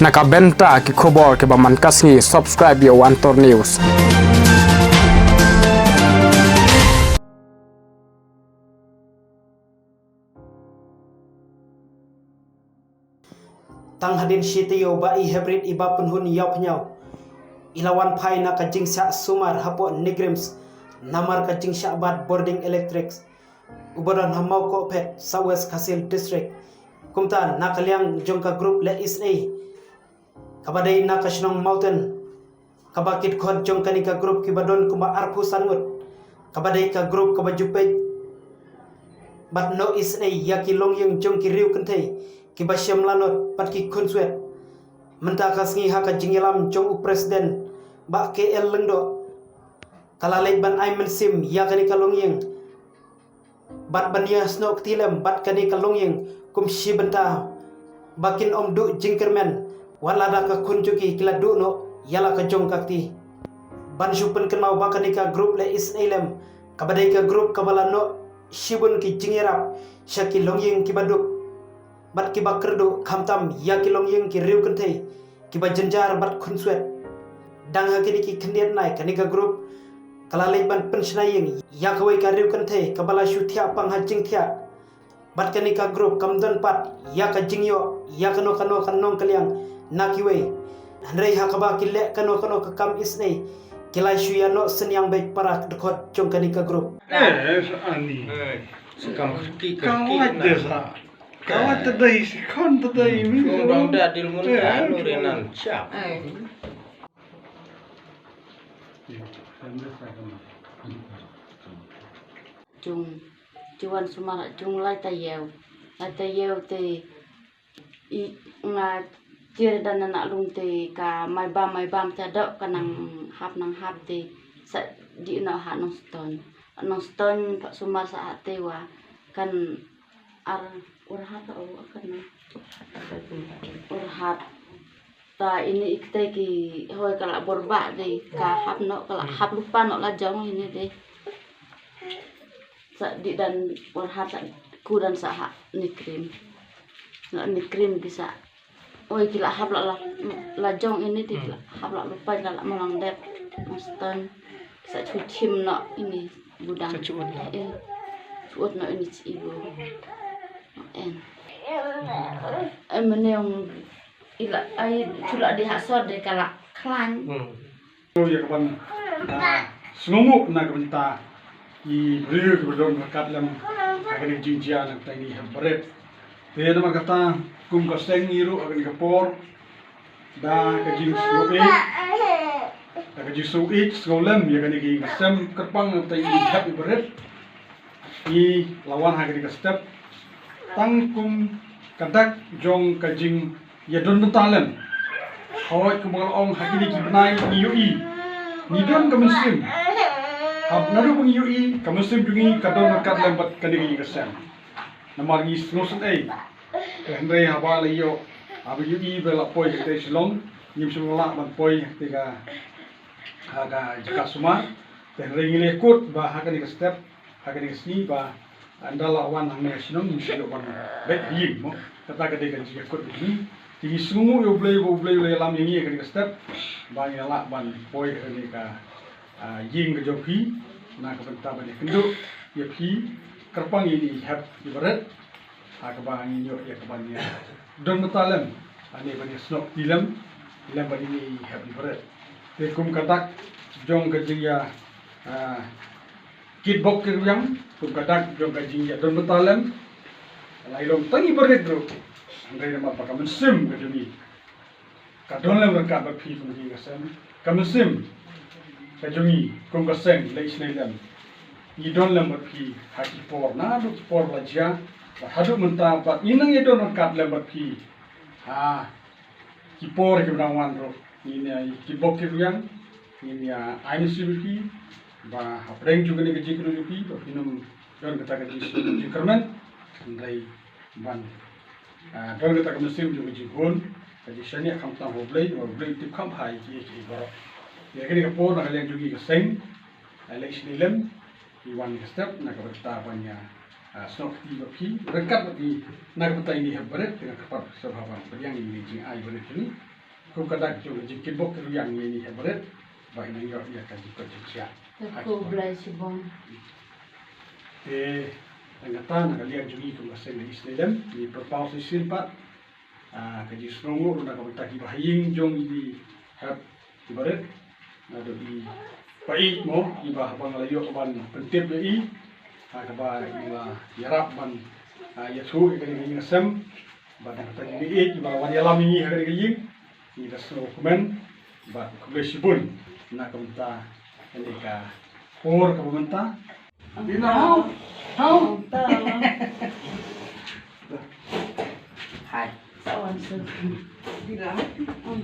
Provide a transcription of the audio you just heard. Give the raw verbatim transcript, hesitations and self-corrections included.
Na ka bynta ki khubor kiba man ka sngi, subscribe ïa u Antor News. Tang hadien shi taïew ba i Hebrit iba pynhun ïaw pynïaw i la wan phai na ka jingshah sumar hapoh NEIGRIHMS namar ka jingshah bat bording electric uba don ha Mawkohphet, South West Khasi Hills District. Kumta na ka liang jong ka group leh isynei kaba dei na ka shnong Mawten, kaba ki dkhot jong kane ka group kiba don kumba arphew san ngut, kaba dei ka group kaba ju peit bad noh isynei ïa ki longïing jong ki riew kynthei kiba shem lanot bad ki khunswet. Mynta ka sngi ha ka jingïalam jong u president Bah K L Lyngdoh, ka la leit ban ai mynsiem ïa kane ka longïing bad ban ïasnoh kti lem bad kane ka longïing kum shi bynta ba kin ym duh jingkyrmen wat lada ka khun jong ki ki la duh noh ïa la ka jong ka kti. Ban shu pynkynmaw ba kane ka group leh isynei lem kaba dei ka group kaba la noh shibun ki jingïarap sha ki longïing kiba duk bad kiba kyrduh, khamtam ïa ki longïing ki riew kynthei kiba jynjar bad khunswet. Dang ha kine ki khyndiat nai kane ka group ka la leit ban pynshna ïing ïa kawei ka riew kynthei kaba la shu thiah pang ha jingthiah. Bad kane ka group kam don pat ïa ka jingïoh ïa kano kano ka nongkylliang na kiwei. Hynrei ha kaba ki leh kano kano ka kam isynei ki la shu ïa noh synñiang beit para dkhot jong kane ka group. Eh, sa ani. Sa kam kyrkieh kyrkieh na. Ka wat tadai, si khon tadai, mi. Dong da dil mun da lu renan chap. Jung, juan sumar jung lai taïew. Lai taïew te i nga tiar dan na lung te ka mai bam mai bam ta dok ka nang hap nang hap te sa di na ha nong ston. Nong ston pa sumar sa ha te wa kan ar urhat o kan na. Urhat. Ta ini ikte ki hoi ka la bor ba de ka hap no ka la hap lupa no la jong ini de. Sa di dan urhat sa ku dan sa ha NEIGRIHMS. No NEIGRIHMS di sa. Oi ki la hap la la, la jong ini di la hap la lupa la la malang dep. Moston. Sa chu chim no ini budang. Sa chu ut la. Eh, chu ut no ini chi ibu. En. Em ne ong ila ai chu la di ha sor de ka la klan. Ïa ka ban, ah, sngewnguh na ka bynta i briew kiba don ryngkat lem ha kane ka jingjia na ka bynta ine i hep barit. Te namar kata kum ka seng ngi ruh ha kane ka por da ka jingsngewbha, da ka jingsngewbha sngewlem ïa kane ka jingsem kyrpang na ka bynta ine i hep i barit. Ngi la wan ha kane ka step tang kum ka dak jong ka jing ïa don bynta lem. Hawai kumba ka la ong ha kine ki bnai ngi ïohi. Ngi don ka mynsiem. Haba naduh ba ngi ïohi ka mynsiem jong ngi ka don ryngkat lem bad kane ka ïing ka sem. Namar ngi sngewsynei. Hynrei haba la ïoh, haba ïohi ba la poi katei Shillong, ngim shym lah ban poi katei ka, ha ka jaka sumar. Hynrei ngi la kut ba ha kane ka step ha kane ka sngi ba ynda la wan hangne ha shnong ngi shu ïoh ban beit ha ïing mo. Kata ka dei ka jingïakut jong ngi. Te ngi sngewnguh ïa U Blei ba U Blei u la ïalam ïa ngi ha kane ka step ba ngi lah ban poi ha kane ka, ah, ïing ka jong phi na ka bynta ban ïakynduh ïa phi kyrpang ïa ine i hep i barit. Ha kaba ngin ïoh ïa ka ban ïa don bynta lem, ane ban ïa snoh kti lem, lem bad ine i hep i barit. Te kum ka dak jong ka jingïa, ah, kitbok kitrwiang, kum ka dak jong ka jingïa don bynta lem. Ka la i long tang i barit ruh. Hynrei namar ba ka mynsiem ka jong i ka don lem ryngkat bad phi kum ka ïing ka sem. Ka mynsiem ka jong i kum ka seng leh isynei lem. Ngi don lem bad phi ha ki por naduh ki por la jia bad haduh mynta bad ngi nang ïa don ryngkat lem bad phi ha ki por kiba nang wan ruh. Ngin ïa kitbok kitrwiang, ngin ïa ai mynsiem ïa phi ba hapdeng jong kane ka jingkyrkhu jong phi ba phin ym don kata ka jingsngewsih jingkyrmen. Hynrei ban, ah, don kata ka mynsiem jong ka jinghun, ka jingshaniah khamtam ha U Blei, namar U Blei u tip kham bha ïa kiei kiei baroh. Ïa kane ka por na ka liang jong ngi ka seng, ah, leh isynei lem, ngi wan ka step na ka bynta ban ïa, ah, snoh kti bad phi ryngkat bad ngi na ka bynta ine i hep barit, te nga kyrpad sngewbha ban pdiang ïa ine i jingai barit jong ngi. Kum ka dak jong ka jingkitbok kitrwiang ïa ine i heh barit ba i nang ïoh ïa ka jingkoit jingkhiah. Te khublei shibun. Te tang kata na ka liang jong ngi kum ka seng ka East Leyland ngi pyrpaw shisien pat, ah, ka jingsngewnguh ruh na ka bynta kiba ha ïing jong ine i heh barit. Naduh i paieit mo, iba haba nga la ïoh ban pyntip ïa i, ha kaba i la ïarap ban, ah, ïathuh ïa kane ka ïing ka sem. Bad na ka bynta ki meieit kiba la wan ïalam ïa ngi ha kane ka ïing, ngi da sngewkmen bad khublei shibun na ka bynta kane ka por kaba mynta. Dina, hau, hau. Hai. Dina.